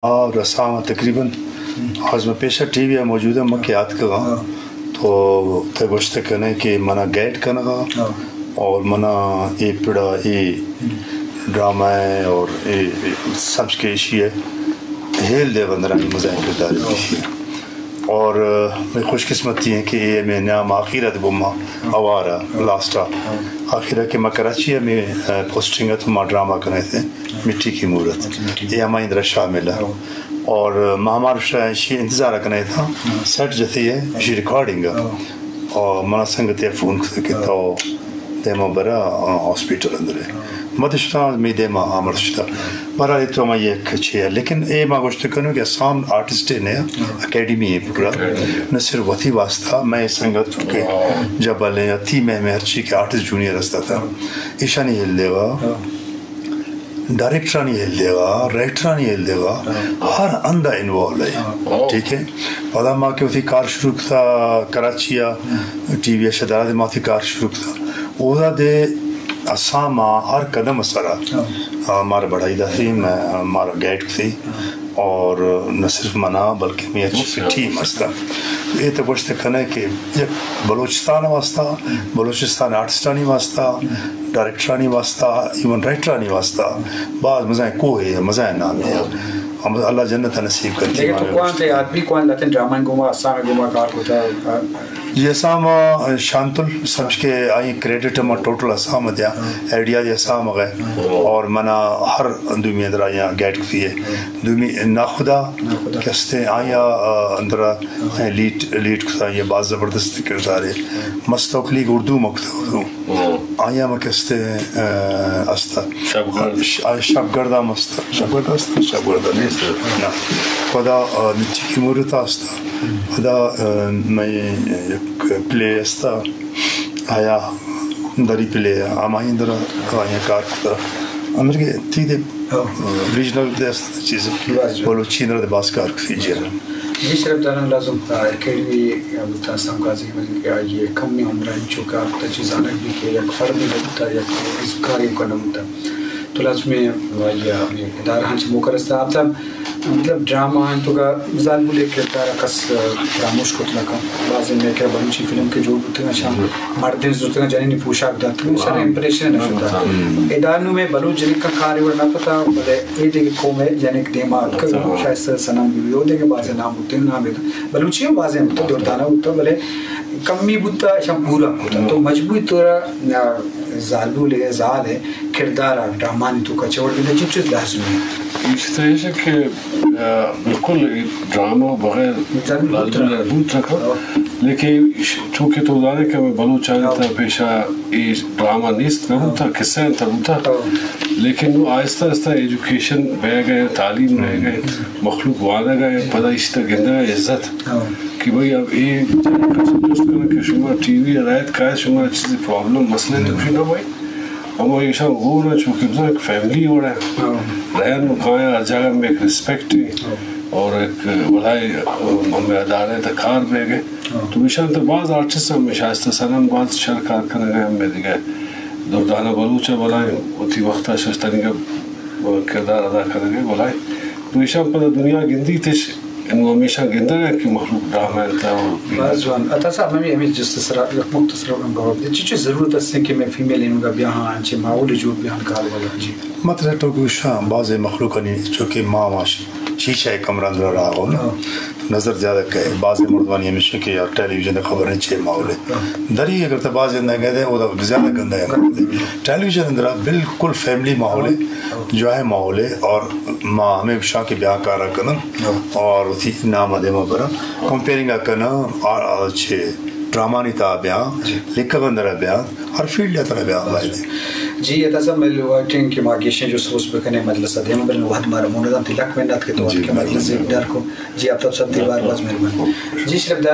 آ رسام تقریباً آز من پیشہ ٹی وی ءَ موجود آں، من کہ آتکگاں، ہاں۔ تو تہ گوشت کنے کہ منا گائیڈ کنگا، ہاں۔ اور منا اے پڑا اے ڈرامہ ءَ اور اے سمجھ کے ایشی ءَ ہیل دے بندرانی مزاحم کردار ہے۔ اور، آ، میں خوش قسمتی ہیں کہ اے میں نام آخرت گما اوارا، ہاں۔ لاسٹا۔ ہاں۔ آخرہ کہ ما کراچی ءَ میں، آ، پوسٹنگ ءَ تو ما ڈرامہ کنائے تھے، مٹی کی مورت۔ اچھا، مٹی۔ اے ہمائی اندرا شامل ہے۔ ہاں۔ اور ما ہمارا شا-، شی انتظار کنائے تھا، ہاں۔ سیٹ جتے ہے، شی ریکارڈنگ ہے۔ ہاں۔ اور منا سنگتے فون کتا کہ ہاں۔ تو دیما برا، آ، ہاسپٹل اندر ہے۔ ہاں۔ مد شتا، می دیما آمر شتا۔ بہرحال، اے تو ہمائی یک چی ہے۔ لیکن اے ما گوشت کنوں کہ اسام آرٹسٹ نے، ہاں۔ اکیڈمی ہے پورا۔ اکیڈمی۔ نہ صرف وتی واسطہ، میں سنگت چونکہ ہاں۔ جبل ہے یا تی میں، میں ہر چی کہ آرٹسٹ جونیئر ہستا تھا۔ ہاں۔ ایشانی ہیل دیوا۔ ہاں۔ ڈائریکٹرانی ہیل دیوا، رائٹرانی ہیل دیوا، ہاں۔ ہر ہندا انوالو ہے۔ ہاں۔ ٹھیک ہے؟ پدا ما کہ وتی کار شروع کتا کراچی آ، ہاں۔ ٹی وی ءَ شدارا دے ما وتی کار شروع کتا۔ اودا دے اسام آ ہر قدم سرا، ہاں۔ آ، مارا بڑائی داتی، میں، مارا گائیڈ کتی۔ ہاں۔ اور نہ صرف منا بلکہ میں اچھی ٹیم ہستا۔ تو اے تو گوشت کنے کہ یک بلوچستان واسطہ، بلوچستان آرٹسٹانی واسطہ، ڈائریکٹرانی واسطہ، ایون رائٹرانی واسطہ باز مزائیں کوہ ہے، مزائیں نام ہے۔ ہم اللہ جنت نصیب کرتی لیکن تو ہمارے کون دوست۔ تھے آدمی کون لاتن ڈرامہ گوما، اسام گوما کار کوتا؟ یہ اسام، آ، شانتل سمجھ کے آئی کریڈٹ ہم ٹوٹل اسام دیا، ہاں۔ آئیڈیا دے اسام گئے۔ ہاں۔ اور منا ہر دومی اندر آیا گائیڈ کتی ہے۔ دومی ناخدا ناخدا۔ کستے آیا، آ، اندر آیا لیڈ، لیڈ کتا، یہ باز زبردست کردار ہے۔ مستوک لیگ اردو مکتب اردو۔ ہاں۔ آیا ما کستے، آ، استا۔ شبگرد۔ ش-، آ، شبگرد ہم استا۔ شبگرد استا، شبگرد نیست۔ نا۔ پدا، آ، مٹی کی مورت استا۔ پدا، آ، میں یک پلے استا۔ آیا دری پلے، ہمائی اندر آیا کار کتا۔ امر کے تی دے، ہاں۔ ریجنل دے استا چیز۔ بس۔ بلوچی اندر دے باز کار کتی جی۔ جی شرف داران لازم، آ، اکیڈمی، آ، بوتا اسام قاضی مجید کہ آئی کمی عمر انچو کار کتا چیز آنک بھی کہ یک فرد بھی بوتا، یک ازمکاری کنم بوتا۔ تو لازمی آئی ادارہ ہنچ موکر استا۔ آتا مطلب ڈرامہ آں تو کا زالبول کردار کس فراموش کت نہ کن۔ بازیں مئے کرا بلوچی فلم کہ جوڑ بوتگاں، شاں مردین زرتگاں، جنینی پوشاک داتگاں، شر امپریشن نہ شتا۔ ادا نوں مئے بلوچ جنکاں کارے وڑ نہ کتا، بلے اے دگہ قوم ءِ جنک دیما اتکگ، شائستہ صنم بی بی، او دگہ بازیں نام بوتگ، نام بوتگ۔ بلوچی ہم بازیں بوتگ، دردانہ بوتگ، بلے کمی بوتا، اشاں پورا کتا۔ تو مجبوری طورا، آ، زالبول ءِ، زال ءِ کردار ءَ ڈرامانی توکا چہ وڑ گندے چنچو لازمی انت؟ ایشی تہ ایش کہ، آ، بالکل اے ڈرامہ بغیر زالبول لازمی بوت نہ کنت۔ لیکن چونکہ تو زانے کہ ہمیں بلوچانی تہ پیشہ اے ڈرامہ نیست، نہ بوتا، قصہ انت بوتا۔ لیکن نوں آہستہ آہستہ ایجوکیشن بہ گئے، تعلیم بہ گئے، مخلوق وانگ ءَ، پدا ایشی تہ گندگ ءَ عزت۔ کہ بھئی اب اے جنک ءَ چہ جست کناں کہ شما ٹی وی ءَ رایت کائے، شما چیزے پرابلم مسئلہ تو گوشی نہ بھائی۔ ہما ایشاں گور ءَ چونکہ بزاں یک فیملی وڑ ءَ رہن و کایاں، ہر جاگہ ہمیں یک ریسپیکٹ ہے اور یک بلاہیں ہمیں ادارہ تہ کار بہ گئے۔ تو ایشاں تہ باز آرٹسٹ ہم شائستہ صنم باز شر کار کنگ ءَ، ہمیں دگہ دردانہ بلوچ ءَ بلاہیں وتی وقت ءَ ششتنی کردار ادا کنگ ءَ بلاہیں۔ تو ایشاں پدا دنیا گندیتش انوں ہمیشاں گندگ ءَ کہ مخلوق ڈرامہ انت۔ باز جوان۔ عطا صاحب، ہمے، ہمے جست ءِ سرا یک مختصر گواب دے، چی چی ضرورت است کہ مئے فیمیل اینگا بیاہاں، انچیں ماحولے جوڑ بیاں کار والا؟ جی۔ مطلب تو گوشاں، بازیں مخلوقانی چونکہ ما، ما شیشہ ءِ کمرہ اندر راہ ہو نا۔ نظر زیادہ کئے، بازیں مردمانی ہمیش کہ یار ٹیلی ویژن ءِ خبر انت چے ماحول ہے۔ دری اگر تو بازیں نہ گندے، او زیادہ گندہ ہے۔ ٹیلی ویژن اندرا بالکل فیملی ماحول ہے، جوائے ماحول ہے، اور ما ہمیں گوشاں کہ بیاں کارا کنن اور وتی نام ءَ دیما برن، کمپیئرنگ ءَ کنن، آ، آ، چے ڈرامانی تہا بیاں، لکھگ اندرا بیاں، ہر فیلڈ ءِ تہا بیاں باید۔ جی، عطا صاحب، مئے لوٹیں کہ ما گیشیں جست پرس بکنیں مجلس ءَ دیما بریں، وھد مارا موندا، تئی لک منت کہ تو اتکے مجلس ءَ زیبدار کو۔ جی، آفتاب صاحب، تئی بار باز مہربانی۔ جی، شرف دار۔